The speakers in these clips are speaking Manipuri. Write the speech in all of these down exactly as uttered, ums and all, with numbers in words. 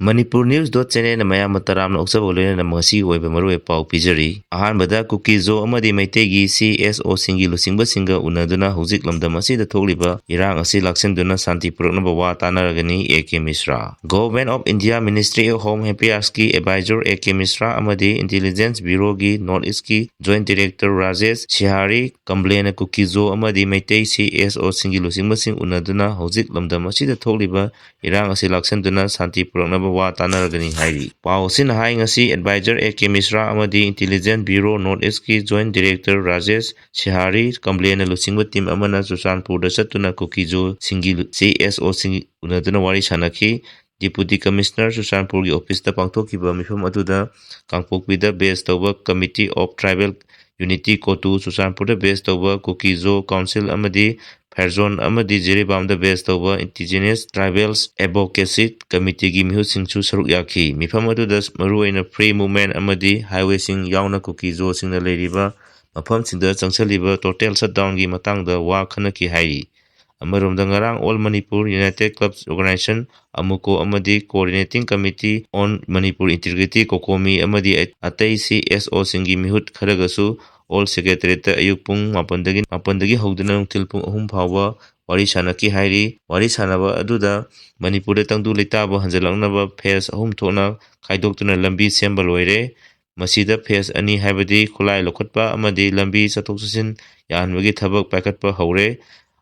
Manipur News dot channelꯅ ꯃꯌꯥꯝ ꯇꯔꯥꯝꯅ ꯑꯣꯛꯆꯕ ꯂꯣꯏꯅꯅ ꯉꯁꯤꯒꯤ ꯑꯣꯏꯕ ꯃꯔꯨꯑꯣꯏꯕ ꯄꯥꯎ ꯄꯤꯖꯔꯤ꯫ ꯑꯍꯥꯟꯕꯗ ꯀꯨꯀꯤꯖꯣ ꯑꯃꯗꯤ ꯃꯩꯇꯩꯒꯤ ꯁꯤ ꯑꯦꯁ ꯑꯣꯁꯤꯡꯒꯤ ꯂꯨꯆꯤꯡꯕꯁꯤꯡꯒ ꯎꯅꯗꯨꯅ ꯍꯧꯖꯤꯛ ꯂꯝꯗꯝ ꯑꯁꯤꯗ ꯊꯣꯛꯂꯤꯕ ꯏꯔꯥꯡ ꯑꯁꯤ ꯂꯥꯛꯁꯤꯟꯗꯨꯅ ꯁꯥꯟꯇꯤ ꯄꯨꯔꯛꯅꯕ ꯋꯥ ꯇꯥꯅꯔꯒꯅꯤ, A K ꯃꯤꯁ꯭ꯔꯥ꯫ Government of India Ministry of Home Affairsꯀꯤ advisor A K ꯃꯤꯁ꯭ꯔꯥ ꯑꯃꯗꯤ Intelligence Bureauꯒꯤ North Eastꯀꯤ Joint Director Rajesh ꯁꯤꯍꯥꯔꯤ ꯀꯝꯕ꯭ꯂꯦꯅ ꯀꯨꯀꯤꯖꯣ ꯑꯃꯗꯤ ꯃꯩꯇꯩ ꯁꯤ ꯑꯦꯁ ꯑꯣꯁꯤꯡꯒꯤ ꯂꯨꯆꯤꯡꯕꯁꯤꯡ ꯎꯅꯗꯨꯅ ꯍꯧꯖꯤꯛ ꯂꯝꯗꯝ ꯑꯁꯤꯗ ꯊꯣꯛꯂꯤꯕ ꯏꯔꯥꯡ ꯑꯁꯤ ꯂꯥꯛꯁꯤꯟꯗꯨꯅ ꯁꯥꯟꯇꯤ ꯄꯨꯔꯛꯅꯕ ꯋꯥ ꯇꯥꯅꯔꯒꯅꯤ ꯍꯥꯏꯔꯤ꯫ ꯄꯥꯎ ꯑꯁꯤꯅ ꯍꯥꯏ, ꯉꯁꯤ advisor ꯑꯦ ꯀꯦ ꯃꯤꯁ꯭ꯔꯥ ꯑꯃꯗꯤ Intelligence Bureau North Eastꯀꯤ Joint Director Rajesh ꯁꯤꯍꯥꯔꯤ ꯀꯝꯕ꯭ꯂꯦꯅ ꯂꯨꯆꯤꯡꯕ team ꯑꯃꯅ ꯆꯨꯔꯆꯥꯟꯄꯨꯔꯗ ꯆꯠꯇꯨꯅ ꯀꯨꯀꯤꯖꯣꯁꯤꯡꯒꯤ ꯁꯤ ꯑꯦꯁ ꯑꯣꯁꯤꯡ ꯎꯅꯗꯨꯅ ꯋꯥꯔꯤ ꯁꯥꯟꯅꯈꯤ꯫ Deputy Commissioner ꯆꯨꯔꯆꯥꯟꯄꯨꯔꯒꯤ officeꯇ ꯄꯥꯡꯊꯣꯛꯈꯤꯕ ꯃꯤꯐꯝ ꯑꯗꯨꯗ ꯀꯥꯡꯄꯣꯛꯄꯤꯗ base ꯇꯧꯕ Committee of Tribal Unity, ꯀꯣꯇꯨ, ꯆꯨꯔꯆꯥꯟꯄꯨꯔꯗ base ꯇꯧꯕ ꯀꯨꯀꯤꯖꯣ Council ꯑꯃꯗꯤ ꯐꯦꯔꯖꯣꯟ ꯑꯃꯗꯤ ꯖꯤꯔꯤꯕꯥꯝꯗ base ꯇꯧꯕ Indigenous Tribals Advocacy Committeeꯒꯤ ꯃꯤꯍꯨꯠꯁꯤꯡꯁꯨ ꯁꯔꯨꯛ ꯌꯥꯈꯤ꯫ ꯃꯤꯐꯝ ꯑꯗꯨꯗ ꯃꯔꯨꯑꯣꯏꯅ free movement ꯑꯃꯗꯤ highwayꯁꯤꯡ ꯌꯥꯎꯅ ꯀꯨꯀꯤꯖꯣꯁꯤꯡꯅ ꯂꯩꯔꯤꯕ ꯃꯐꯝꯁꯤꯡꯗ ꯆꯪꯁꯤꯜꯂꯤꯕ total shutdownꯒꯤ ꯃꯇꯥꯡꯗ ꯋꯥ ꯈꯟꯅꯈꯤ ꯍꯥꯏꯔꯤ꯫ ꯑꯃꯔꯣꯝꯗ ꯉꯔꯥꯡ All Manipur United Clubs Organisation, ꯑꯃꯨꯀꯣ, ꯑꯃꯗꯤ Coordinating Committee on Manipur Integrity, ꯀꯣꯀꯣꯃꯤ, ꯑꯃꯗꯤ ꯑꯇꯩ ꯁꯤ ꯑꯦꯁ ꯑꯣꯁꯤꯡꯒꯤ ꯃꯤꯍꯨꯠ ꯈꯔꯒꯁꯨ All Secretariatꯇ ꯑꯌꯨꯛ ꯄꯨꯡ ꯃꯥꯄꯟꯗꯒꯤ, ꯃꯥꯄꯟꯗꯒꯤ ꯍꯧꯗꯨꯅ ꯅꯨꯡꯊꯤꯜ ꯄꯨꯡ ꯑꯍꯨꯝ ꯐꯥꯎꯕ ꯋꯥꯔꯤ ꯁꯥꯟꯅꯈꯤ ꯍꯥꯏꯔꯤ꯫ ꯋꯥꯔꯤ ꯁꯥꯟꯅꯕ ꯑꯗꯨꯗ ꯃꯅꯤꯄꯨꯔꯗ ꯇꯪꯗꯨ ꯂꯩꯇꯥꯕ ꯍꯟꯖꯤꯜꯂꯛꯅꯕ phase ꯑꯍꯨꯝ ꯊꯣꯛꯅ ꯈꯥꯏꯗꯣꯛꯇꯨꯅ ꯂꯝꯕꯤ ꯁꯦꯝꯕ ꯂꯣꯏꯔꯦ꯫ ꯃꯁꯤꯗ phase ꯑꯅꯤ, ꯍꯥꯏꯕꯗꯤ ꯈꯨꯠꯂꯥꯏ ꯂꯧꯈꯠꯄ ꯑꯃꯗꯤ ꯂꯝꯕꯤ ꯆꯠꯊꯣꯛ ꯆꯠꯁꯤꯟ ꯌꯥꯍꯟꯕꯒꯤ ꯊꯕꯛ ꯄꯥꯏꯈꯠꯄ ꯍꯧꯔꯦ꯫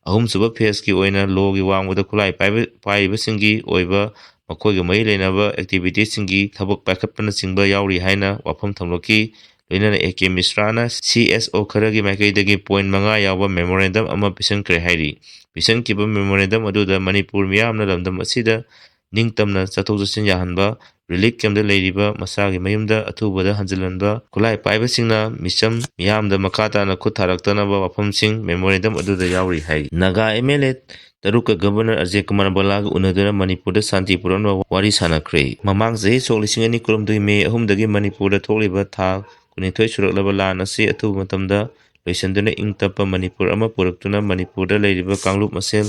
ꯑꯍꯨꯝꯁꯨꯕ phaseꯀꯤ ꯑꯣꯏꯅ ꯂꯣꯒꯤ ꯋꯥꯡꯃꯗ ꯈꯨꯠꯂꯥꯏ ꯄꯥꯏꯕ-, ꯄꯥꯏꯔꯤꯕꯁꯤꯡꯒꯤ ꯑꯣꯏꯕ ꯃꯈꯣꯏꯒ ꯃꯔꯤ ꯂꯩꯅꯕ activityꯁꯤꯡꯒꯤ ꯊꯕꯛ ꯄꯥꯏꯈꯠꯄꯅꯆꯤꯡꯕ ꯌꯥꯎꯔꯤ ꯍꯥꯏꯅ ꯋꯥꯐꯝ ꯊꯝꯂꯛꯈꯤ꯫ ꯂꯣꯏꯅꯅ ꯑꯦ ꯀꯦ ꯃꯤꯁ꯭ꯔꯥꯅ ꯁꯤ ꯑꯦꯁ ꯑꯣ ꯈꯔꯒꯤ ꯃꯥꯏꯀꯩꯗꯒꯤ point ꯃꯉꯥ ꯌꯥꯎꯕ memorandum ꯑꯃ ꯄꯤꯁꯤꯟꯈ꯭ꯔꯦ ꯍꯥꯏꯔꯤ꯫ ꯄꯤꯁꯤꯟꯈꯤꯕ memorandum ꯑꯗꯨꯗ ꯃꯅꯤꯄꯨꯔ ꯃꯤꯌꯥꯝꯅ ꯂꯝꯗꯝ ꯑꯁꯤꯗ ꯅꯤꯡꯇꯝꯅ ꯆꯠꯊꯣꯛ ꯆꯠꯁꯤꯟ ꯌꯥꯍꯟꯕ, relief campꯇ ꯂꯩꯔꯤꯕ ꯃꯁꯥꯒꯤ ꯃꯌꯨꯝꯗ ꯑꯊꯨꯕꯗ ꯍꯟꯖꯤꯜꯍꯟꯕ, ꯈꯨꯠꯂꯥꯏ ꯄꯥꯏꯕꯁꯤꯡꯅ ꯃꯤꯆꯝ ꯃꯤꯌꯥꯝꯗ ꯃꯈꯥ ꯇꯥꯅ ꯈꯨꯠ ꯊꯥꯔꯛꯇꯅꯕ ꯋꯥꯐꯝꯁꯤꯡ memorandum ꯑꯗꯨꯗ ꯌꯥꯎꯔꯤ ꯍꯥꯏꯔꯤ꯫ ꯅꯥꯒꯥ ꯑꯦꯝ ꯑꯦꯜ ꯑꯦ ꯇꯔꯨꯛꯀ ꯒꯕꯔꯅꯔ ꯑꯖꯦ ꯀꯨꯃꯥꯔ ꯚꯜꯂꯥꯒ ꯎꯅꯗꯨꯅ ꯃꯅꯤꯄꯨꯔꯗ ꯁꯥꯟꯇꯤ ꯄꯨꯔꯛꯅꯕ ꯋꯥꯔꯤ ꯁꯥꯟꯅꯈ꯭ꯔꯦ꯫ ꯃꯃꯥꯡ ꯆꯍꯤ ꯁꯣꯛ ꯂꯤꯁꯤꯡ ꯑꯅꯤ ꯀꯨꯟꯍꯨꯝꯗꯣꯏ ꯃꯦ ꯑꯍꯨꯝꯗꯒꯤ ꯃꯅꯤꯄꯨꯔꯗ ꯊꯣꯛꯂꯤꯕ ꯊꯥ ꯀꯨꯟꯅꯤꯊꯣꯏ ꯁꯨꯔꯛꯂꯕ ꯂꯥꯟ ꯑꯁꯤ ꯑꯊꯨꯕ ꯃꯇꯝꯗ ꯂꯣꯏꯁꯤꯟꯗꯨꯅ ꯏꯪ ꯇꯞꯄ ꯃꯅꯤꯄꯨꯔ ꯑꯃ ꯄꯨꯔꯛꯇꯨꯅ ꯃꯅꯤꯄꯨꯔꯗ ꯂꯩꯔꯤꯕ ꯀꯥꯡꯂꯨꯞ ꯃꯁꯦꯜ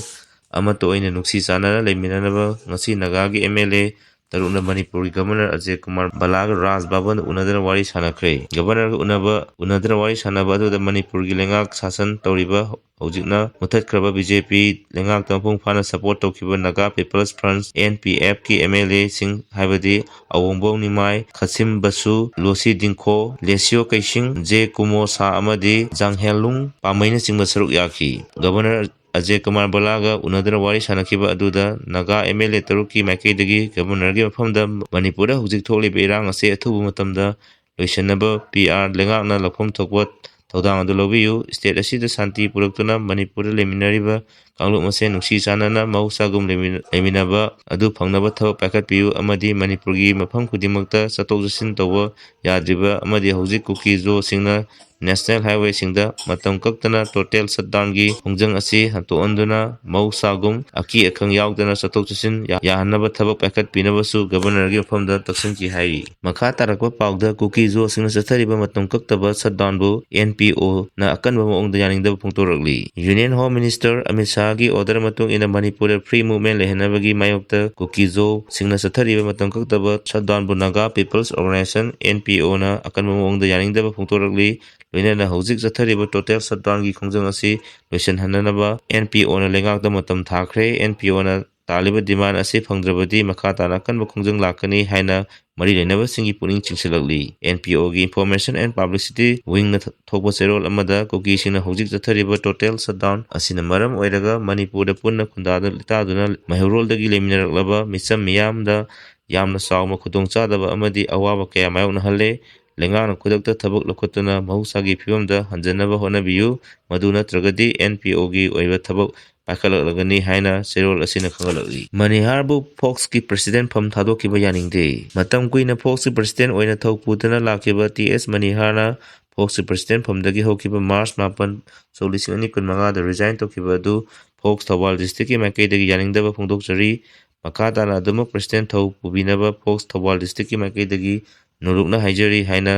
ꯑꯃꯠꯇ ꯑꯣꯏꯅ ꯅꯨꯡꯁꯤ ꯆꯥꯟꯅꯅ ꯂꯩꯃꯤꯟꯅꯅꯕ ꯉꯁꯤ ꯅꯥꯒꯥꯒꯤ ꯑꯦꯝ ꯑꯦꯜ ꯑꯦ ꯇꯔꯨꯛꯅ ꯃꯅꯤꯄꯨꯔꯒꯤ ꯒꯕꯔꯅꯔ ꯑꯖꯦ ꯀꯨꯃꯥꯔ ꯕꯂꯥꯒ ꯔꯥꯖ ꯚꯕꯟꯗ ꯎꯅꯗꯨꯅ ꯋꯥꯔꯤ ꯁꯥꯟꯅꯈ꯭ꯔꯦ꯫ ꯒꯕꯔꯅꯔꯒ ꯎꯅꯕ, ꯎꯅꯗꯨꯅ ꯋꯥꯔꯤ ꯁꯥꯟꯅꯕ ꯑꯗꯨꯗ ꯃꯅꯤꯄꯨꯔꯒꯤ ꯂꯩꯉꯥꯛ ꯁꯥꯁꯟ ꯇꯧꯔꯤꯕ ꯍꯧꯖꯤꯛꯅ ꯃꯨꯊꯠꯈ꯭ꯔꯕ ꯕꯤ ꯖꯦ ꯄꯤ ꯂꯩꯉꯥꯛꯇ ꯃꯄꯨꯡ ꯐꯥꯅ ꯁꯄꯣꯔꯠ ꯇꯧꯈꯤꯕ Naga people's front, N P ꯑꯦꯐꯀꯤ ꯑꯦꯝ ꯑꯦꯜ ꯑꯦꯁꯤꯡ, ꯍꯥꯏꯕꯗꯤ ꯑꯋꯣꯡꯕꯣꯡ ꯅꯤꯃꯥꯏ, ꯈꯥꯁꯤꯝ ꯕꯁꯨ, ꯂꯣꯁꯤ ꯗꯤꯡꯈꯣ, ꯂꯦꯁꯤꯌꯣ ꯀꯩꯁꯤꯡ, ꯖꯦ ꯀꯨꯃꯣ ꯁꯥ ꯑꯃꯗꯤ ꯖꯥꯡꯍꯦꯟꯂꯨꯡ ꯄꯥꯃꯩꯅꯆꯤꯡꯕ ꯁꯔꯨꯛ ꯌꯥꯈꯤ꯫ ꯒꯕꯔꯅꯔ ꯑꯖꯦ ꯀꯨꯃꯥꯔ ꯕꯂꯥꯒ ꯎꯅꯗꯨꯅ ꯋꯥꯔꯤ ꯁꯥꯟꯅꯈꯤꯕ ꯑꯗꯨꯗ ꯅꯥꯒꯥ ꯑꯦꯝ ꯑꯦꯜ ꯑꯦ ꯇꯔꯨꯛꯀꯤ ꯃꯥꯏꯀꯩꯗꯒꯤ ꯒꯕꯔꯅꯔꯒꯤ ꯃꯐꯝꯗ ꯃꯅꯤꯄꯨꯔꯗ ꯍꯧꯖꯤꯛ ꯊꯣꯛꯂꯤꯕ ꯏꯔꯥꯡ ꯑꯁꯤ ꯑꯊꯨꯕ ꯃꯇꯝꯗ ꯂꯣꯏꯁꯤꯟꯅꯕ ꯄꯤ ꯑꯥꯔ ꯂꯩꯉꯥꯛꯅ ꯂꯧꯐꯝ ꯊꯣꯛꯄ ꯊꯧꯗꯥꯡ ꯑꯗꯨ ꯂꯧꯕꯤꯌꯨ꯫ ꯁ꯭ꯇꯦꯠ ꯑꯁꯤꯗ ꯁꯥꯟꯇꯤ ꯄꯨꯔꯛꯇꯨꯅ ꯃꯅꯤꯄꯨꯔꯗ ꯂꯩꯃꯤꯟꯅꯔꯤꯕ ꯀꯥꯡꯂꯨꯞ ꯃꯁꯦꯟ ꯅꯨꯡꯁꯤ ꯆꯥꯟꯅꯅ ꯃꯍꯧꯁꯥꯒꯨꯝ ꯂꯩꯃꯤꯟ-, ꯂꯩꯃꯤꯟꯅꯕ ꯑꯗꯨ ꯐꯪꯅꯕ ꯊꯕꯛ ꯄꯥꯏꯈꯠꯄꯤꯌꯨ ꯑꯃꯗꯤ ꯃꯅꯤꯄꯨꯔꯒꯤ ꯃꯐꯝ ꯈꯨꯗꯤꯡꯃꯛꯇ ꯆꯠꯊꯣꯛ ꯆꯠꯁꯤꯟ ꯇꯧꯕ ꯌꯥꯗ꯭ꯔꯤꯕ ꯑꯃꯗꯤ ꯍꯧꯖꯤꯛ ꯀꯨꯀꯤ-ꯖꯣꯁꯤꯡꯅ ꯅꯦꯁꯅꯦꯜ ꯍꯥꯏꯋꯦꯁꯤꯡꯗ ꯃꯇꯝ ꯀꯛꯇꯅ ꯇꯣꯇꯦꯜ ꯁꯠꯗꯥꯎꯟꯒꯤ ꯈꯣꯡꯖꯪ ꯑꯁꯤ ꯍꯟꯗꯣꯛꯍꯟꯗꯨꯅ ꯃꯍꯧꯁꯥꯒꯨꯝ ꯑꯀꯤ ꯑꯈꯪ ꯌꯥꯎꯗꯅ ꯆꯠꯊꯣꯛ ꯆꯠꯁꯤꯟ ꯌꯥ-, ꯌꯥꯍꯟꯅꯕ ꯊꯕꯛ ꯄꯥꯏꯈꯠꯄꯤꯅꯕꯁꯨ ꯒꯕꯔꯅꯔꯒꯤ ꯃꯐꯝꯗ ꯇꯛꯁꯤꯟꯈꯤ ꯍꯥꯏꯔꯤ꯫ ꯃꯈꯥ ꯇꯥꯔꯛꯄ ꯄꯥꯎꯗ ꯀꯨꯀꯤ-ꯖꯣꯁꯤꯡꯅ ꯆꯠꯊꯔꯤꯕ ꯃꯇꯝ ꯀꯛꯇꯕ ꯁꯠꯗꯥꯎꯟꯕꯨ ꯑꯦꯟ ꯄꯤ ꯑꯣꯅ ꯑꯀꯟꯕ ꯃꯑꯣꯡꯗ ꯌꯥꯅꯤꯡꯗꯕ ꯐꯣꯡꯗꯣꯔꯛꯂꯤ꯫ ꯌꯨꯅꯤꯌꯟ ꯍꯣꯝ ꯃꯤꯅꯤꯁꯇꯔ ꯑꯃꯤꯠ ꯁꯥꯍꯒꯤ ꯑꯣꯔꯗꯔ ꯃꯇꯨꯡ ꯏꯟꯅ ꯃꯅꯤꯄꯨꯔꯗ ꯐ꯭ꯔꯤ ꯃꯨꯚꯃꯦꯟ ꯂꯩꯍꯟꯅꯕꯒꯤ ꯃꯥꯌꯣꯛꯇ ꯀꯨꯀꯤ-ꯖꯣꯁꯤꯡꯅ ꯆꯠꯊꯔꯤꯕ ꯃꯇꯝ ꯀꯛꯇꯕ ꯁꯠꯗꯥꯎꯟꯕꯨ Naga people's organisation, N P ꯑꯣꯅ ꯑꯀꯟꯕ ꯃꯑꯣꯡꯗ ꯌꯥꯅꯤꯡꯗꯕ ꯐꯣꯡꯗꯣꯔꯛꯂꯤ꯫ ꯂꯣꯏꯅꯅ ꯍꯧꯖꯤꯛ ꯆꯠꯊꯔꯤꯕ ꯇꯣꯇꯦꯜ ꯁꯠꯗꯥꯎꯟꯒꯤ ꯈꯣꯡꯖꯪ ꯑꯁꯤ ꯂꯣꯏꯁꯤꯟꯍꯟꯅꯅꯕ ꯑꯦꯟ ꯄꯤ ꯑꯣꯅ ꯂꯩꯉꯥꯛꯇ ꯃꯇꯝ ꯊꯥꯈ꯭ꯔꯦ꯫ ꯑꯦꯟ ꯄꯤ ꯑꯣꯅ ꯇꯥꯜꯂꯤꯕ ꯗꯤꯃꯥꯟ ꯑꯁꯤ ꯐꯪꯗ꯭ꯔꯕꯗꯤ ꯃꯈꯥ ꯇꯥꯅ ꯑꯀꯟꯕ ꯈꯣꯡꯖꯪ ꯂꯥꯛꯀꯅꯤ ꯍꯥꯏꯅ ꯃꯔꯤ ꯂꯩꯅꯕꯁꯤꯡꯒꯤ ꯄꯨꯛꯅꯤꯡ ꯆꯤꯡꯁꯤꯜꯂꯛꯂꯤ꯫ ꯑꯦꯟ ꯄꯤ ꯑꯣꯒꯤ ꯏꯟꯐꯣꯔꯃꯦꯁꯟ ꯑꯦꯟ ꯄꯕ꯭ꯂꯤꯁꯤꯇꯤ ꯋꯤꯡꯅ ꯊ-, ꯊꯣꯛꯄ ꯆꯦꯔꯣꯜ ꯑꯃꯗ ꯀꯨꯀꯤꯁꯤꯡꯅ ꯍꯧꯖꯤꯛ ꯆꯠꯊꯔꯤꯕ ꯇꯣꯇꯦꯜ ꯁꯠꯗꯥꯎꯟ ꯑꯁꯤꯅ ꯃꯔꯝ ꯑꯣꯏꯔꯒ ꯃꯅꯤꯄꯨꯔꯗ ꯄꯨꯟꯅ ꯈꯨꯟꯗꯥꯗꯨꯅ ꯂꯤꯇꯥꯗꯨꯅ ꯃꯩꯍꯧꯔꯣꯜꯗꯒꯤ ꯂꯩꯃꯤꯟꯅꯔꯛꯂꯕ ꯃꯤꯆꯝ ꯃꯤꯌꯥꯝꯗ ꯌꯥꯝꯅ ꯆꯥꯎꯕ ꯈꯨꯗꯣꯡꯆꯥꯗꯕ ꯑꯃꯗꯤ ꯑꯋꯥꯕ ꯀꯌꯥ ꯃꯥꯌꯣꯛꯅꯍꯜꯂꯦ꯫ ꯂꯩꯉꯥꯛꯅ ꯈꯨꯗꯛꯇ ꯊꯕꯛ ꯂꯧꯈꯠꯇꯨꯅ ꯃꯍꯧꯁꯥꯒꯤ ꯐꯤꯕꯝꯗ ꯍꯟꯖꯤꯟꯅꯕ ꯍꯣꯠꯅꯕꯤꯌꯨ, ꯃꯗꯨ ꯅꯠꯇ꯭ꯔꯒꯗꯤ ꯑꯦꯟ ꯄꯤ ꯑꯣꯒꯤ ꯑꯣꯏꯕ ꯊꯕꯛ ꯄꯥꯏꯈꯠꯂꯛꯂꯒꯅꯤ ꯍꯥꯏꯅ ꯆꯦꯔꯣꯜ ꯑꯁꯤꯅ ꯈꯪꯍꯜꯂꯛꯂꯤ꯫ ꯃꯅꯤꯍꯥꯔꯕꯨ ꯐꯣꯛꯁꯀꯤ ꯄ꯭ꯔꯦꯁꯤꯗꯦꯟ ꯐꯝ ꯊꯥꯗꯣꯛꯈꯤꯕ ꯌꯥꯅꯤꯡꯗꯦ꯫ ꯃꯇꯝ ꯀꯨꯏꯅ ꯐꯣꯛꯁꯀꯤ ꯄ꯭ꯔꯦꯁꯤꯗꯦꯟ ꯑꯣꯏꯅ ꯊꯧ ꯄꯨꯗꯨꯅ ꯂꯥꯛꯈꯤꯕ ꯇꯤ ꯑꯦꯁ ꯃꯅꯤꯍꯥꯔꯅ ꯐꯣꯛꯁꯀꯤ ꯄ꯭ꯔꯦꯁꯤꯗꯦꯟ ꯐꯝꯗꯒꯤ ꯍꯧꯈꯤꯕ ꯃꯥꯔꯆ ꯃꯥꯄꯟ, ꯁꯣꯛ ꯂꯤꯁꯤꯡ ꯑꯅꯤ ꯀꯨꯟꯃꯉꯥꯗ ꯔꯤꯖꯥꯏꯟ ꯇꯧꯈꯤꯕ ꯑꯗꯨ ꯐꯣꯛꯁ ꯊꯧꯕꯥꯜ ꯗꯤꯁꯇ꯭ꯔꯤꯛꯀꯤ ꯃꯥꯏꯀꯩꯗꯒꯤ ꯌꯥꯅꯤꯡꯗꯕ ꯐꯣꯡꯗꯣꯛꯆꯔꯤ꯫ ꯃꯈꯥ ꯇꯥꯅ ꯑꯗꯨꯃꯛ ꯄ꯭ꯔꯦꯁꯤꯗꯦꯟ ꯊꯧ ꯄꯨꯕꯤꯅꯕ ꯐꯣꯛꯁ ꯊꯧꯕꯥꯜ ꯗꯤꯁꯇ꯭ꯔꯤꯛꯀꯤ ꯃꯥꯏꯀꯩꯗꯒꯤ ꯅꯣꯂꯨꯛꯅ ꯍꯥꯏꯖꯔꯤ ꯍꯥꯏꯅ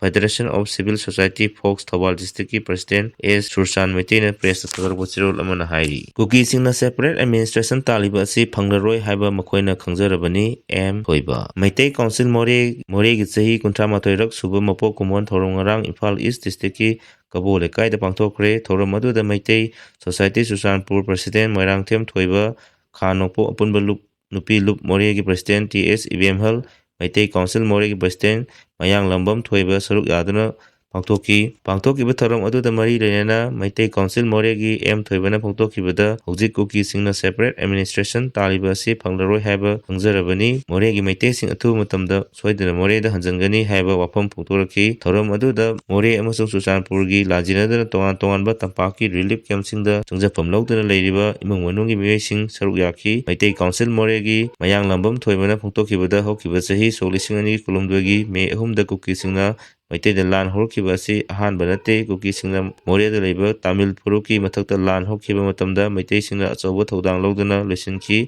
Federation of Civil Society Folks Thoubal Districtꯀꯤ President ꯑꯦꯁ ꯁꯨꯔꯆꯥꯟ ꯃꯩꯇꯩꯅ pressꯇ ꯊꯥꯗꯣꯔꯛꯄ ꯆꯦꯔꯣꯜ ꯑꯃꯅ ꯍꯥꯏꯔꯤ꯫ ꯀꯨꯀꯤꯁꯤꯡꯅ separate administration ꯇꯥꯜꯂꯤꯕ ꯑꯁꯤ ꯐꯪꯂꯔꯣꯏ ꯍꯥꯏꯕ ꯃꯈꯣꯏꯅ ꯈꯪꯖꯔꯕꯅꯤ꯫ ꯑꯦꯝ ꯊꯣꯏꯕ꯫ ꯃꯩꯇꯩ Council ꯃꯣꯔꯦ, ꯃꯣꯔꯦꯒꯤ ꯆꯍꯤ ꯀꯨꯟꯊ꯭ꯔꯥ ꯃꯥꯊꯣꯏꯔꯛ ꯁꯨꯕ ꯃꯄꯣꯛ ꯀꯨꯝꯑꯣꯟ ꯊꯧꯔꯝ ꯉꯔꯥꯡ ꯏꯝꯐꯥꯜ East Districtꯀꯤ ꯀꯕꯣ ꯂꯩꯀꯥꯏꯗ ꯄꯥꯡꯊꯣꯛꯈ꯭ꯔꯦ꯫ ꯊꯧꯔꯝ ꯑꯗꯨꯗ ꯃꯩꯇꯩ Society ꯆꯨꯔꯆꯥꯟꯄꯨꯔ President ꯃꯣꯏꯔꯥꯡꯊꯦꯝ ꯊꯣꯏꯕ, ꯈꯥ ꯅꯣꯡꯄꯣꯛ ꯑꯄꯨꯟꯕ ꯂꯨꯞ, ꯅꯨꯄꯤ ꯂꯨꯞ ꯃꯣꯔꯦꯒꯤ President ꯇꯤ ꯑꯦꯁ ꯏꯕꯦꯝꯍꯜ, ꯃꯩꯇꯩ Council ꯃꯣꯔꯦꯒꯤ President ꯃꯌꯥꯡꯂꯝꯕꯝ ꯊꯣꯏꯕ ꯁꯔꯨꯛ ꯌꯥꯗꯨꯅ ꯄꯥꯡꯊꯣꯛꯈꯤ꯫ ꯄꯥꯡꯊꯣꯛꯈꯤꯕ ꯊꯧꯔꯝ ꯑꯗꯨꯗ ꯃꯔꯤ ꯂꯩꯅꯅ ꯃꯩꯇꯩ Council ꯃꯣꯔꯦꯒꯤ ꯑꯦꯝ ꯊꯣꯏꯕꯅ ꯐꯣꯡꯗꯣꯛꯈꯤꯕꯗ, ꯍꯧꯖꯤꯛ ꯀꯨꯀꯤꯁꯤꯡꯅ separate administration ꯇꯥꯜꯂꯤꯕ ꯑꯁꯤ ꯐꯪꯂꯔꯣꯏ ꯍꯥꯏꯕ ꯈꯪꯖꯔꯕꯅꯤ꯫ ꯃꯣꯔꯦꯒꯤ ꯃꯩꯇꯩꯁꯤꯡ ꯑꯊꯨꯕ ꯃꯇꯝꯗ ꯁꯣꯏꯗꯅ ꯃꯣꯔꯦꯗ ꯍꯟꯖꯤꯟꯒꯅꯤ ꯍꯥꯏꯕ ꯋꯥꯐꯝ ꯐꯣꯡꯗꯣꯔꯛꯈꯤ꯫ ꯊꯧꯔꯝ ꯑꯗꯨꯗ ꯃꯣꯔꯦ ꯑꯃꯁꯨꯡ ꯆꯨꯔꯆꯥꯟꯄꯨꯔꯒꯤ ꯂꯥꯟꯖꯦꯟꯅꯗꯨꯅ ꯇꯣꯉꯥꯟ ꯇꯣꯉꯥꯟꯕ ꯇꯝꯄꯥꯛꯀꯤ relief campꯁꯤꯡꯗ ꯆꯪꯖꯐꯝ ꯂꯧꯗꯨꯅ ꯂꯩꯔꯤꯕ ꯏꯃꯨꯡ ꯃꯅꯨꯡꯒꯤ ꯃꯤꯑꯣꯏꯁꯤꯡ ꯁꯔꯨꯛ ꯌꯥꯈꯤ꯫ ꯃꯩꯇꯩ Council ꯃꯣꯔꯦꯒꯤ ꯃꯌꯥꯡꯂꯝꯕꯝ ꯊꯣꯏꯕꯅ ꯐꯣꯡꯗꯣꯛꯈꯤꯕꯗ, ꯍꯧꯈꯤꯕ ꯆꯍꯤ ꯁꯣꯛ ꯂꯤꯁꯤꯡ ꯑꯅꯤ ꯀꯨꯟꯍꯨꯝꯗꯣꯏꯒꯤ ꯃꯦ ꯑꯍꯨꯝꯗ ꯀꯨꯀꯤꯁꯤꯡꯅ ꯃꯩꯇꯩꯗ ꯂꯥꯟ ꯍꯧꯔꯛꯈꯤꯕ ꯑꯁꯤ ꯑꯍꯥꯟꯕ ꯅꯠꯇꯦ꯫ ꯀꯨꯀꯤꯁꯤꯡꯅ ꯃꯣꯔꯦꯗ ꯂꯩꯕ ꯇꯥꯃꯤꯜ ꯐꯨꯔꯨꯞꯀꯤ ꯃꯊꯛꯇ ꯂꯥꯟ ꯍꯧꯈꯤꯕ ꯃꯇꯝꯗ ꯃꯩꯇꯩꯁꯤꯡꯅ ꯑꯆꯧꯕ ꯊꯧꯗꯥꯡ ꯂꯧꯗꯨꯅ ꯂꯣꯏꯁꯤꯟꯈꯤ꯫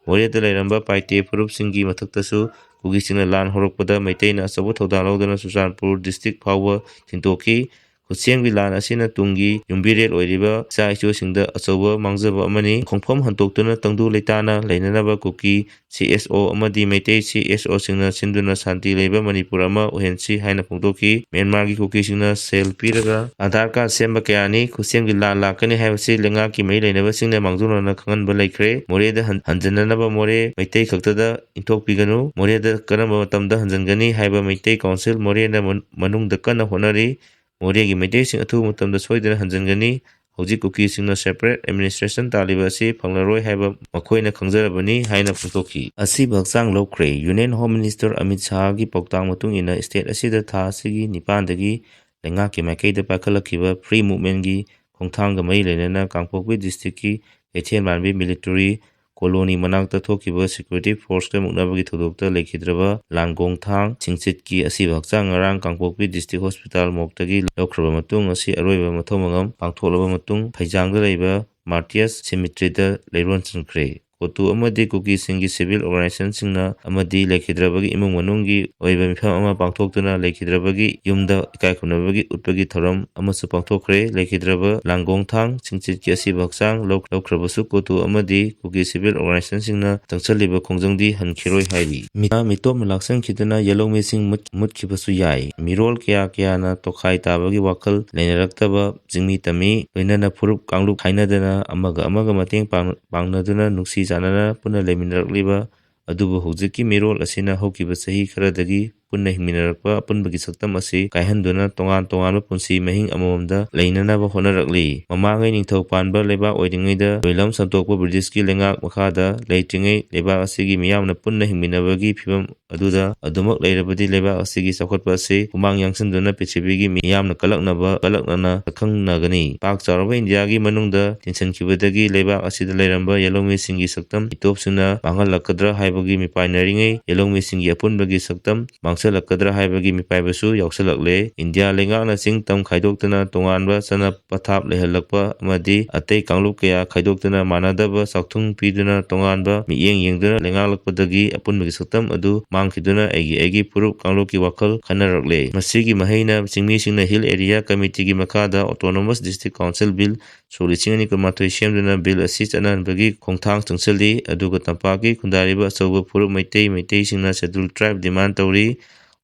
ꯃꯣꯔꯦꯗ ꯂꯩꯔꯝꯕ ꯄꯥꯏꯇꯦ ꯐꯨꯔꯨꯞꯁꯤꯡꯒꯤ ꯃꯊꯛꯇꯁꯨ ꯀꯨꯀꯤꯁꯤꯡꯅ ꯂꯥꯟ ꯍꯧꯔꯛꯄꯗ ꯃꯩꯇꯩꯅ ꯑꯆꯧꯕ ꯊꯧꯗꯥꯡ ꯂꯧꯗꯨꯅ ꯆꯨꯔꯆꯥꯟꯄꯨꯔ district ꯐꯥꯎꯕ ꯊꯤꯟꯇꯣꯛꯈꯤ꯫ ꯈꯨꯠꯁꯦꯝꯒꯤ ꯂꯥꯟ ꯑꯁꯤꯅ ꯇꯨꯡꯒꯤ ꯌꯨꯝꯕꯤꯔꯦꯜ ꯑꯣꯏꯔꯤꯕ ꯏꯆꯥ ꯏꯁꯨꯁꯤꯡꯗ ꯑꯆꯧꯕ ꯃꯥꯡꯖꯕ ꯑꯃꯅꯤ꯫ ꯈꯣꯡꯐꯝ ꯍꯟꯗꯣꯛꯇꯨꯅ ꯇꯪꯗꯨ ꯂꯩꯇꯥꯅ ꯂꯩꯅꯅꯕ ꯀꯨꯀꯤ ꯁꯤ ꯑꯦꯁ ꯑꯣ ꯑꯃꯗꯤ ꯃꯩꯇꯩ ꯁꯤ ꯑꯦꯁ ꯑꯣꯁꯤꯡꯅ ꯁꯤꯟꯗꯨꯅ ꯁꯥꯟꯇꯤ ꯂꯩꯕ ꯃꯅꯤꯄꯨꯔ ꯑꯃ ꯑꯣꯏꯍꯟꯁꯤ ꯍꯥꯏꯅ ꯐꯣꯡꯗꯣꯛꯈꯤ꯫ ꯃ꯭ꯌꯥꯟꯃꯥꯔꯒꯤ ꯀꯨꯀꯤꯁꯤꯡꯅ ꯁꯦꯜ ꯄꯤꯔꯒ ꯑꯙꯥꯔ ꯀꯥꯔꯗ ꯁꯦꯝꯕ ꯀꯌꯥꯅꯤ꯫ ꯈꯨꯠꯁꯦꯝꯒꯤ ꯂꯥꯟ ꯂꯥꯛꯀꯅꯤ ꯍꯥꯏꯕꯁꯤ ꯂꯩꯉꯥꯛꯀꯤ ꯃꯔꯤ ꯂꯩꯅꯕꯁꯤꯡꯅ ꯃꯥꯡꯖꯧꯅꯅ ꯈꯪꯍꯟꯕ ꯂꯩꯈ꯭ꯔꯦ꯫ ꯃꯣꯔꯦꯗ ꯍꯟ-, ꯍꯟꯖꯤꯟꯅꯅꯕ ꯃꯣꯔꯦ ꯃꯩꯇꯩ ꯈꯛꯇꯗ ꯏꯟꯊꯣꯛꯄꯤꯒꯅꯨ꯫ ꯃꯣꯔꯦꯗ ꯀꯔꯝꯕ ꯃꯇꯝꯗ ꯍꯟꯖꯤꯟꯒꯅꯤ ꯍꯥꯏꯕ ꯃꯩꯇꯩ ꯀꯥꯎꯟꯁꯤꯜ ꯃꯣꯔꯦꯅ ꯃꯅꯨꯡꯗ ꯀꯟꯅ ꯍꯣꯠꯅꯔꯤ꯫ ꯃꯣꯔꯦꯒꯤ ꯃꯩꯇꯩꯁꯤꯡ ꯑꯊꯨꯕ ꯃꯇꯝꯗ ꯁꯣꯏꯗꯅ ꯍꯟꯖꯤꯟꯒꯅꯤ꯫ ꯍꯧꯖꯤꯛ ꯀꯨꯀꯤꯁꯤꯡꯅ separate administration ꯇꯥꯜꯂꯤꯕ ꯑꯁꯤ ꯐꯪꯂꯔꯣꯏ ꯍꯥꯏꯕ ꯃꯈꯣꯏꯅ ꯈꯪꯖꯔꯕꯅꯤ ꯍꯥꯏꯅ ꯐꯣꯡꯗꯣꯛꯈꯤ꯫ ꯑꯁꯤꯕ ꯍꯛꯆꯥꯡ ꯂꯧꯈ꯭ꯔꯦ꯫ Union Home Minister ꯑꯃꯤꯠ ꯁꯥꯍꯒꯤ ꯄꯥꯎꯇꯥꯛ ꯃꯇꯨꯡ ꯏꯟꯅ state ꯑꯁꯤꯗ ꯊꯥ ꯑꯁꯤꯒꯤ ꯅꯤꯄꯥꯟꯗꯒꯤ ꯂꯩꯉꯥꯛꯀꯤ ꯃꯥꯏꯀꯩꯗ ꯄꯥꯏꯈꯠꯂꯛꯈꯤꯕ free movementꯀꯤ ꯈꯣꯡꯊꯥꯡꯒ ꯃꯔꯤ ꯂꯩꯅꯅ ꯀꯥꯡꯄꯣꯛꯄꯤ districtꯀꯤ ꯀꯩꯊꯦꯜ ꯃꯥꯟꯕꯤ military colony ꯃꯅꯥꯛꯇ ꯊꯣꯛꯈꯤꯕ security forceꯀ ꯃꯨꯛꯅꯕꯒꯤ ꯊꯧꯗꯣꯛꯇ ꯂꯩꯈꯤꯗ꯭ꯔꯕ ꯂꯥꯟꯒꯣꯡꯊꯥꯡ ꯁꯤꯡꯆꯤꯠꯀꯤ ꯑꯁꯤꯕ ꯍꯛꯆꯥꯡ ꯉꯔꯥꯡ ꯀꯥꯡꯄꯣꯛꯄꯤ district hospital morgueꯗꯒꯤ ꯂꯧꯈ꯭ꯔꯕ ꯃꯇꯨꯡ ꯑꯁꯤ ꯑꯔꯣꯏꯕ ꯃꯊꯧ ꯃꯉꯝ ꯄꯥꯡꯊꯣꯛꯂꯕ ꯃꯇꯨꯡ ꯐꯩꯖꯥꯡꯗ ꯂꯩꯕ Martyrs cemeteryꯗ ꯂꯩꯔꯣꯟ ꯆꯟꯈ꯭ꯔꯦ꯫ ꯀꯣꯇꯨ ꯑꯃꯗꯤ ꯀꯨꯀꯤꯁꯤꯡꯒꯤ ꯁꯤꯚꯤꯜ ꯑꯣꯔꯒꯅꯥꯏꯖꯦꯁꯟꯁꯤꯡꯅ ꯑꯃꯗꯤ ꯂꯩꯈꯤꯗ꯭ꯔꯕꯒꯤ ꯏꯃꯨꯡ ꯃꯅꯨꯡꯒꯤ ꯑꯣꯏꯕ ꯃꯤꯐꯝ ꯑꯃ ꯄꯥꯡꯊꯣꯛꯇꯨꯅ ꯂꯩꯈꯤꯗ꯭ꯔꯕꯒꯤ ꯌꯨꯝꯗ ꯏꯀꯥꯏ ꯈꯨꯝꯅꯕꯒꯤ ꯎꯠꯄꯒꯤ ꯊꯧꯔꯝ ꯑꯃꯁꯨ ꯄꯥꯡꯊꯣꯛꯈ꯭ꯔꯦ꯫ ꯂꯩꯈꯤꯗ꯭ꯔꯕ ꯂꯥꯡꯒꯣꯡꯊꯥꯡ ꯁꯤꯡꯆꯤꯠꯀꯤ ꯑꯁꯤꯕ ꯍꯛꯆꯥꯡ ꯂꯧ-, ꯂꯧꯈ꯭ꯔꯕꯁꯨ ꯀꯣꯇꯨ ꯑꯃꯗꯤ ꯀꯨꯀꯤ ꯁꯤꯚꯤꯜ ꯑꯣꯔꯒꯅꯥꯏꯖꯦꯁꯟꯁꯤꯡꯅ ꯆꯪꯁꯤꯜꯂꯤꯕ ꯈꯣꯡꯖꯪꯗꯤ ꯍꯟꯈꯤꯔꯣꯏ ꯍꯥꯏꯔꯤ꯫ ꯃꯤ-, ꯃꯤꯇꯣꯞꯅ ꯂꯥꯛꯁꯤꯟꯈꯤꯗꯨꯅ ꯌꯦꯜꯍꯧꯃꯤꯁꯤꯡ ꯃꯨꯠ-, ꯃꯨꯠꯈꯤꯕꯁꯨ ꯌꯥꯏ꯫ ꯃꯤꯔꯣꯜ ꯀꯌꯥ ꯀꯌꯥꯅ ꯇꯣꯈꯥꯏ ꯇꯥꯕꯒꯤ ꯋꯥꯈꯜ ꯂꯩꯅꯔꯛꯇꯕ ꯆꯤꯡꯃꯤ ꯇꯝꯃꯤ꯫ ꯂꯣꯏꯅꯅ ꯐꯨꯔꯨꯞ ꯀꯥꯡꯂꯨꯞ ꯈꯥꯏꯅꯗꯅ ꯑꯃꯒ ꯑꯃꯒ ꯃꯇꯦꯡ ꯄꯥꯡ-, ꯄꯥꯡꯅꯗꯨꯅ ꯅꯨꯡꯁꯤ ꯆꯥꯟꯅꯅ ꯄꯨꯟꯅ ꯂꯩꯃꯤꯟꯅꯔꯛꯂꯤꯕ ꯑꯗꯨꯕꯨ ꯍꯧꯖꯤꯛꯀꯤ ꯃꯤꯔꯣꯜ ꯑꯁꯤꯅ ꯍꯧꯈꯤꯕ ꯆꯍꯤ ꯈꯔꯗꯒꯤ ꯄꯨꯟꯅ ꯍꯤꯡꯃꯤꯟꯅꯔꯛꯄ ꯑꯄꯨꯟꯕꯒꯤ ꯁꯛꯇꯝ ꯑꯁꯤ ꯀꯥꯏꯍꯟꯗꯨꯅ ꯇꯣꯉꯥꯟ ꯇꯣꯉꯥꯟꯕ ꯄꯨꯟꯁꯤ ꯃꯍꯤꯡ ꯑꯃꯃꯝꯗ ꯂꯩꯅꯅꯕ ꯍꯣꯠꯅꯔꯛꯂꯤ꯫ ꯃꯃꯥꯡꯉꯩ ꯅꯤꯡꯊꯧ ꯄꯥꯟꯕ ꯂꯩꯕꯥꯛ ꯑꯣꯏꯔꯤꯉꯩꯗ ꯂꯣꯏꯂꯝ ꯁꯟꯗꯣꯛꯄ ꯕ꯭ꯔꯤꯇꯤꯁꯀꯤ ꯂꯩꯉꯥꯛ ꯃꯈꯥꯗ ꯂꯩꯇ꯭ꯔꯤꯉꯩ ꯂꯩꯕꯥꯛ ꯑꯁꯤꯒꯤ ꯃꯤꯌꯥꯝꯅ ꯄꯨꯟꯅ ꯍꯤꯡꯃꯤꯟꯅꯕꯒꯤ ꯐꯤꯕꯝ ꯑꯗꯨꯗ ꯑꯗꯨꯃꯛ ꯂꯩꯔꯕꯗꯤ ꯂꯩꯕꯥꯛ ꯑꯁꯤꯒꯤ ꯆꯥꯎꯈꯠꯄ ꯑꯁꯤ ꯍꯨꯃꯥꯡ ꯌꯥꯡꯁꯤꯟꯗꯨꯅ ꯄ꯭ꯔꯤꯊꯤꯕꯤꯒꯤ ꯃꯤꯌꯥꯝꯅ ꯀꯜꯂꯛꯅꯕ, ꯀꯜꯂꯛꯅꯅ ꯁꯛꯈꯪꯅꯒꯅꯤ꯫ ꯄꯥꯛ ꯆꯥꯎꯔꯕ ꯏꯟꯗꯤꯌꯥꯒꯤ ꯃꯅꯨꯡꯗ ꯇꯤꯟꯁꯤꯟꯈꯤꯕꯗꯒꯤ ꯂꯩꯕꯥꯛ ꯑꯁꯤꯗ ꯂꯩꯔꯝꯕ ꯌꯦꯜꯍꯧꯃꯤꯁꯤꯡꯒꯤ ꯁꯛꯇꯝ ꯃꯤꯇꯣꯞꯁꯤꯡꯅ ꯃꯥꯡꯍꯜꯂꯛꯀꯗ꯭ꯔꯥ ꯍꯥꯏꯕꯒꯤ ꯃꯤꯄꯥꯏꯅꯔꯤꯉꯩ ꯌꯦꯜꯍꯧꯃꯤꯁꯤꯡꯒꯤ ꯑꯄꯨꯟꯕꯒꯤ ꯁꯛꯇꯝ ꯃꯥꯡꯁꯤꯜꯂꯛꯀꯗ꯭ꯔꯥ ꯍꯥꯏꯕꯒꯤ ꯃꯤꯄꯥꯏꯕꯁꯨ ꯌꯥꯎꯁꯤꯜꯂꯛꯂꯦ꯫ ꯏꯟꯗꯤꯌꯥ ꯂꯩꯉꯥꯛꯅ ꯆꯤꯡ ꯇꯝ ꯈꯥꯏꯗꯣꯛꯇꯨꯅ ꯇꯣꯉꯥꯟꯕ ꯆꯠꯅ ꯄꯊꯥꯞ ꯂꯩꯍꯜꯂꯛꯄ ꯑꯃꯗꯤ ꯑꯇꯩ ꯀꯥꯡꯂꯨꯞ ꯀꯌꯥ ꯈꯥꯏꯗꯣꯛꯇꯨꯅ ꯃꯥꯟꯅꯗꯕ ꯆꯥꯛꯊꯨꯡ ꯄꯤꯗꯨꯅ ꯇꯣꯉꯥꯟꯕ ꯃꯤꯠꯌꯦꯡ ꯌꯦꯡꯗꯨꯅ ꯂꯩꯉꯥꯛꯂꯛꯄꯗꯒꯤ ꯑꯄꯨꯟꯕꯒꯤ ꯁꯛꯇꯝ ꯑꯗꯨ ꯃꯥꯡꯈꯤꯗꯨꯅ ꯑꯩꯒꯤ ꯑꯩꯒꯤ ꯐꯨꯔꯨꯞ ꯀꯥꯡꯂꯨꯞꯀꯤ ꯋꯥꯈꯜ ꯈꯟꯅꯔꯛꯂꯦ꯫ ꯃꯁꯤꯒꯤ ꯃꯍꯩꯅ ꯆꯤꯡꯃꯤꯁꯤꯡꯅ ꯍꯤꯜ ꯑꯦꯔꯤꯌꯥ ꯀꯃꯤꯇꯤꯒꯤ ꯃꯈꯥꯗ ꯑꯣꯇꯣꯅꯣꯃꯁ ꯗꯤꯁꯇ꯭ꯔꯤꯛ ꯀꯥꯎꯟꯁꯤꯜ ꯕꯤꯜ ꯁꯣꯛ ꯂꯤꯁꯤꯡ ꯑꯅꯤ ꯀꯨꯟꯃꯥꯊꯣꯏ ꯁꯦꯝꯗꯨꯅ ꯕꯤꯜ ꯑꯁꯤ ꯆꯠꯅꯍꯟꯕꯒꯤ ꯈꯣꯡꯊꯥꯡ ꯆꯪꯁꯤꯜꯂꯤ꯫ ꯑꯗꯨꯒ ꯇꯝꯄꯥꯛꯀꯤ ꯈꯨꯟꯗꯥꯔꯤꯕ ꯑꯆꯧꯕ ꯐꯨꯔꯨꯞ ꯃꯩꯇꯩ, ꯃꯩꯇꯩꯁꯤꯡꯅ ꯁꯦꯗꯨꯜ ꯇ꯭ꯔꯥꯏꯕ ꯗꯤꯃꯥꯟ ꯇꯧꯔꯤ꯫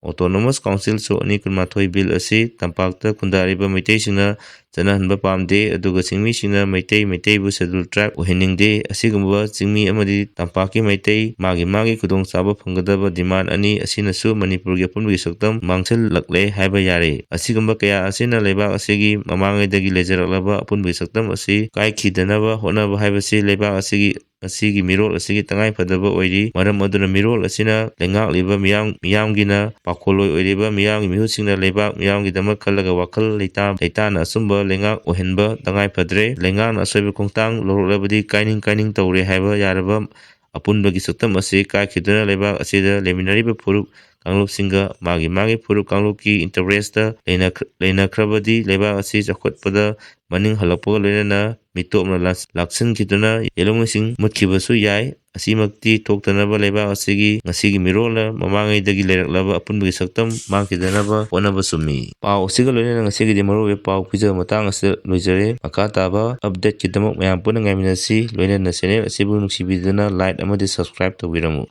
ꯑꯣꯇꯣꯅꯣꯃꯁ ꯀꯥꯎꯟꯁꯤꯜ ꯁꯣꯛ ꯑꯅꯤ ꯀꯨꯟꯃꯥꯊꯣꯏ ꯕꯤꯜ ꯑꯁꯤ ꯇꯝꯄꯥꯛꯇ ꯈꯨꯟꯗꯥꯔꯤꯕ ꯃꯩꯇꯩꯁꯤꯡꯅ ꯆꯠꯅꯍꯟꯕ ꯄꯥꯝꯗꯦ, ꯑꯗꯨꯒ ꯆꯤꯡꯃꯤꯁꯤꯡꯅ ꯃꯩꯇꯩ, ꯃꯩꯇꯩꯕꯨ ꯁꯦꯗꯨꯜ ꯇ꯭ꯔꯥꯏꯕ ꯑꯣꯏꯍꯟꯅꯤꯡꯗꯦ꯫ ꯑꯁꯤꯒꯨꯝꯕ ꯆꯤꯡꯃꯤ ꯑꯃꯗꯤ ꯇꯝꯄꯥꯛꯀꯤ ꯃꯩꯇꯩ ꯃꯥꯒꯤ ꯃꯥꯒꯤ ꯈꯨꯗꯣꯡꯆꯥꯕ ꯐꯪꯒꯗꯕ ꯗꯤꯃꯥꯟ ꯑꯅꯤ ꯑꯁꯤꯅꯁꯨ ꯃꯅꯤꯄꯨꯔꯒꯤ ꯑꯄꯨꯟꯕꯒꯤ ꯁꯛꯇꯝ ꯃꯥꯡꯁꯤꯜꯂꯛꯂꯦ ꯍꯥꯏꯕ ꯌꯥꯔꯦ꯫ ꯑꯁꯤꯒꯨꯝꯕ ꯀꯌꯥ ꯑꯁꯤꯅ ꯂꯩꯕꯥꯛ ꯑꯁꯤꯒꯤ ꯃꯃꯥꯡꯉꯩꯗꯒꯤ ꯂꯩꯖꯔꯛꯂꯕ ꯑꯄꯨꯟꯕꯒꯤ ꯁꯛꯇꯝ ꯑꯁꯤ ꯀꯥꯏꯈꯤꯗꯅꯕ ꯍꯣꯠꯅꯕ ꯍꯥꯏꯕꯁꯤ ꯂꯩꯕꯥꯛ ꯑꯁꯤꯒꯤ ꯑꯁꯤꯒꯤ ꯃꯤꯔꯣꯜ ꯑꯁꯤꯒꯤ ꯇꯉꯥꯏ ꯐꯗꯕ ꯑꯣꯏꯔꯤ꯫ ꯃꯔꯝ ꯑꯗꯨꯅ ꯃꯤꯔꯣꯜ ꯑꯁꯤꯅ ꯂꯩꯉꯥꯛꯂꯤꯕ ꯃꯤꯌꯥꯝ, ꯃꯤꯌꯥꯝꯒꯤꯅ ꯄꯥꯈꯣꯜꯂꯣꯏ ꯑꯣꯏꯔꯤꯕ ꯃꯤꯌꯥꯝꯒꯤ ꯃꯤꯍꯨꯠꯁꯤꯡꯅ ꯂꯩꯕꯥꯛ ꯃꯤꯌꯥꯝꯒꯤꯗꯃꯛ ꯈꯜꯂꯒ ꯋꯥꯈꯜ ꯂꯩꯇꯥ-, ꯂꯩꯇꯥꯅ ꯑꯆꯨꯝꯕ ꯂꯩꯉꯥꯛ ꯑꯣꯏꯍꯟꯕ ꯇꯉꯥꯏ ꯐꯗ꯭ꯔꯦ꯫ ꯂꯩꯉꯥꯛꯅ ꯑꯁꯣꯏꯕ ꯈꯣꯡꯊꯥꯡ ꯂꯧꯔꯛꯂꯕꯗꯤ ꯀꯥꯏꯅꯤꯡ ꯀꯥꯏꯅꯤꯡ ꯇꯧꯔꯦ ꯍꯥꯏꯕ ꯌꯥꯔꯕ ꯑꯄꯨꯟꯕꯒꯤ ꯁꯛꯇꯝ ꯑꯁꯤ ꯀꯥꯏꯈꯤꯗꯨꯅ ꯂꯩꯕꯥꯛ ꯑꯁꯤꯗ ꯂꯩꯃꯤꯟꯅꯔꯤꯕ ꯐꯨꯔꯨꯞ ꯀꯥꯡꯂꯨꯞꯁꯤꯡꯒ ꯃꯥꯒꯤ ꯃꯥꯒꯤ ꯐꯨꯔꯨꯞ ꯀꯥꯡꯂꯨꯞꯀꯤ interest ꯂꯩꯅꯈ꯭ꯔꯕꯗꯤ ꯂꯩꯕꯥꯛ ꯑꯁꯤ ꯆꯥꯎꯈꯠꯄꯗ ꯃꯅꯤꯡ ꯍꯜꯂꯛꯄꯒ ꯂꯣꯏꯅꯅ ꯃꯤꯇꯣꯞꯅ ꯂꯥꯛꯁꯤꯟꯈꯤꯗꯨꯅ ꯌꯦꯂꯨꯝꯉꯩꯁꯤꯡ ꯃꯨꯠꯈꯤꯕꯁꯨ ꯌꯥꯏ꯫ ꯑꯁꯤꯃꯛꯇꯤ ꯊꯣꯛꯇꯅꯕ ꯂꯩꯕꯥꯛ ꯑꯁꯤꯒꯤ ꯉꯁꯤꯒꯤ ꯃꯤꯔꯣꯜꯅ ꯃꯃꯥꯡꯉꯩꯗꯒꯤ ꯂꯩꯔꯛꯂꯕ ꯑꯄꯨꯟꯕꯒꯤ ꯁꯛꯇꯝ ꯃꯥꯡꯈꯤꯗꯅꯕ ꯍꯣꯠꯅꯕ ꯆꯨꯝꯃꯤ꯫ ꯄꯥꯎ ꯑꯁꯤꯒ ꯂꯣꯏꯅꯅ ꯉꯁꯤꯒꯤꯗꯤ ꯃꯔꯨꯑꯣꯏꯕ ꯄꯥꯎ ꯄꯤꯖꯕ ꯃꯇꯥꯡ ꯑꯁꯤꯗ ꯂꯣꯏꯖꯔꯦ꯫ ꯃꯈꯥ ꯇꯥꯕ updateꯀꯤꯗꯃꯛ ꯃꯌꯥꯝ ꯄꯨꯟꯅ ꯉꯥꯏꯃꯤꯟꯅꯁꯤ꯫ ꯂꯣꯏꯅꯅ channel ꯑꯁꯤꯕꯨ ꯅꯨꯡꯁꯤꯕꯤꯗꯨꯅ like ꯑꯃꯗꯤ subscribe ꯇꯧꯕꯤꯔꯝꯃꯨ꯫